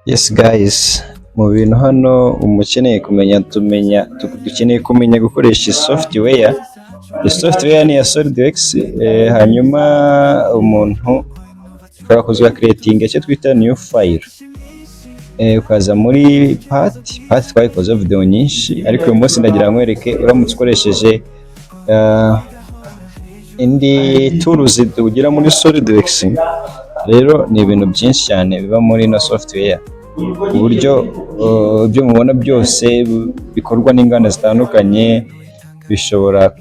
Yes guys, mu bintu hano umukeneye kumenya, tumenya dukeneye kumenya gukoresha iyi software. Iyi software ni iya SolidWorks. Hanyuma umuntu ushobora kuza creating icyo twita new file, ukaza muri part. Part twayikoze video nyinshi, ariko uyu munsi ndagira ngo nkwereke uramutse ukoresheje indi tools tugira muri SolidWorks. Rero ni ibintu byinshi cyane biba muri ino software, ku buryo ibyo mubona byose bikorwa n'inganda zitandukanye bishobora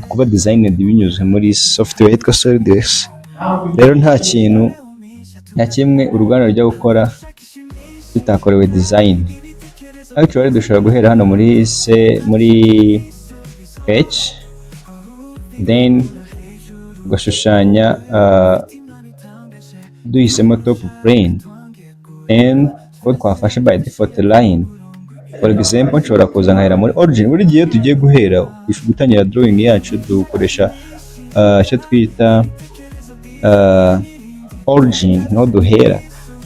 kuba designed binyuze muri software yitwa SolidWorks. Rero nta kintu na kimwe uruganda rujya gukora bitakorewe design. Actually, dushobora guhera hano muri C, muri H, then ugashushanya duhisemo top plane and ko twafashe by default line. For example, nshobora kuza nkahera muri origin. Buri gihe tugiye guhera gutangira drawing yacu, dukoresha icyo twita origin, niho duhera.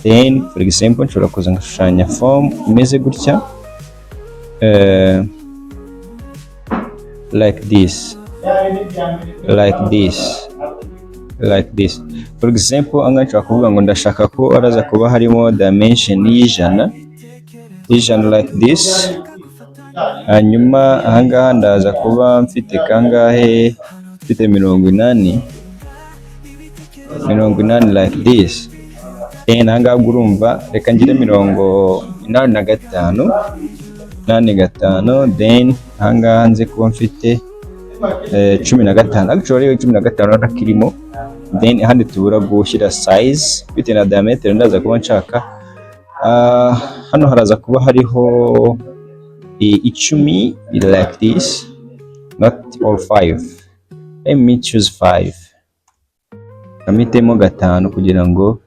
Then, for example, nshobora kuza ngashushanya form imeze gutya, like this, like this, like this. For example, aha nshobora kuvuga ngo ndashaka ko araza kuba harimo dimension y'ijana ijana, like this. Hanyuma ahangaha ndaza kuba mfite kangahe? Mfite 80, 80, like this. Then ahangaha ubwo urumva reka ngire 85, 85. Then ahangaha nze kuba mfite 15. Actually, 15 urabona ko irimo. Then ahandi tubura gushyira size bitewe na diameter ndaza kuba nshaka. Hano haraza kuba hariho 10, like this, not all five. Let me choose five, kamitemo gatanu kugira ngo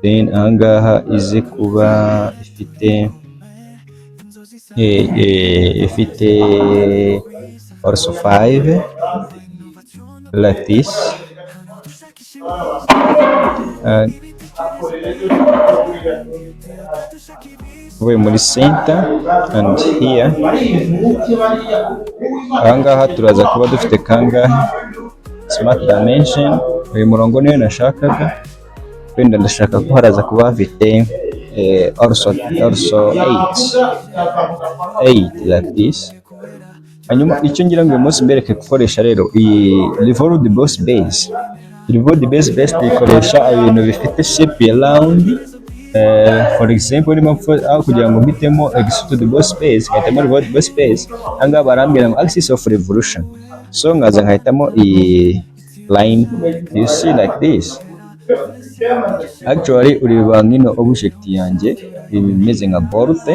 then ahangaha ize kuba ifite also five, like this. Uvuye muri center and here, ahangaha turaza kuba dufite kangahe? Smart dimension, uyu murongo niyo nashakaga. Wenda ndashaka ko haraza kuba hafite also 8 8, like this. Hanyuma icyo ngira ngo uyu munsi mbereke gukoresha rero iyi revolved boss base. Revolved boss base tuyikoresha ibintu bifite shape ya round. For example, niba aho kugira ngo mpitemo extruded boss base nkahitamo revolved boss base, ahangaha barambwira ngo axis of revolution, so nkaza nkahitamo iyi line you see, like this. Actually, ureba nk'ino object yanjye imeze nka bolt.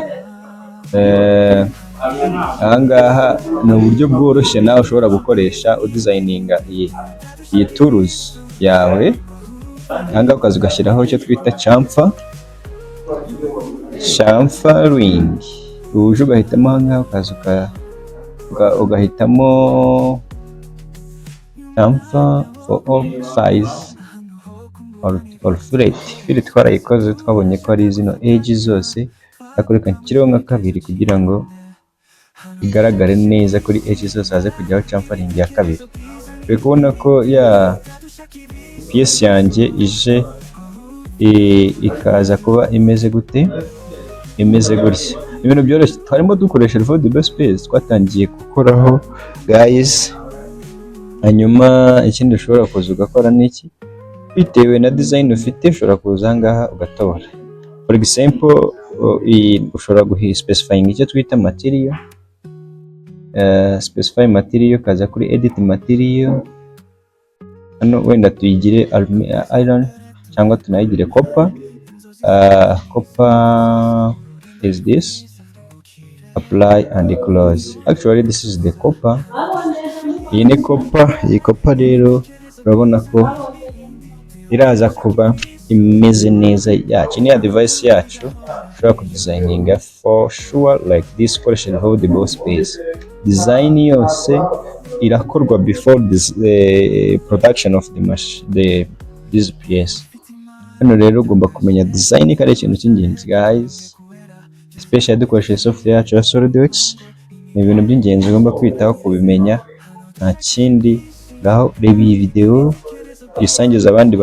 Ahangaha ni uburyo bworoshye nawe ushobora gukoresha udesigninga iyi tools yawe. Ahangaha ukaza ugashyiraho icyo twita chamfer, chamfering. Uje ugahitamo ahangaha, ukaza ugahitamo chamfer for all size or fillet. Fillet twarayikoze, twabonye ko ari zino edge zose, ariko reka nshyireho nka kabiri kugira ngo igaragare neza kuri edge zose, haze kujyaho chamfering ya kabiri. Uri kubona ko ya piece yanjye ije ikaza kuba imeze gute? Imeze gutya. Ibintu byoroshye, twarimo dukoresha revolved boss base, twatangiye gukoraho, guys. Hanyuma ikindi ushobora kuza ugakora ni iki? Bitewe na design ufite, ushobora kuza aha ngaha ugatora. For example, ushobora guhi specifying icyo twita material, specify material, ukaza kuri edit material. Hano wenda tuyigire iron cyangwa tunayigire copper. Copper is this. Apply and close. Actually, this is the copper. Iyi ni copper. Iyi copper rero urabona ko iraza kuba imeze neza yacu. Ni ya device yacu ushobora kudesigninga for sure, like this, ukoresheje revolved boss base. Design yose irakorwa before this, the production of the machine, the this piece. Hano rero ugomba kumenya design ko ari ikintu cy'ingenzi, guys, especially dukoresheje software yacu ya SolidWorks. Ni ibintu by'ingenzi ugomba kwitaho kubimenya, nta kindi. Ngaho reba iyi video, uyisangize abandi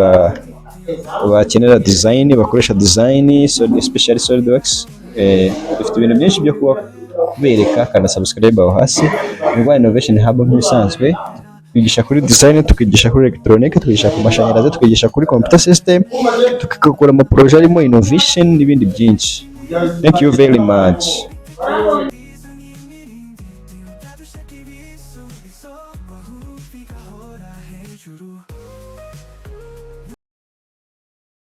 bakenera design, bakoresha design, so, especially SolidWorks. Dufite ibintu byinshi byo kuba kubereka. Kanda subscribe aho hasi. Ni Rwa Innovation Hub. Nk'ibisanzwe, twigisha kuri design, tukigisha kuri electronic, tukigisha ku mashanyarazi, tukigisha kuri computer system, tukakora ama project arimo innovation n'ibindi byinshi. Thank you very much.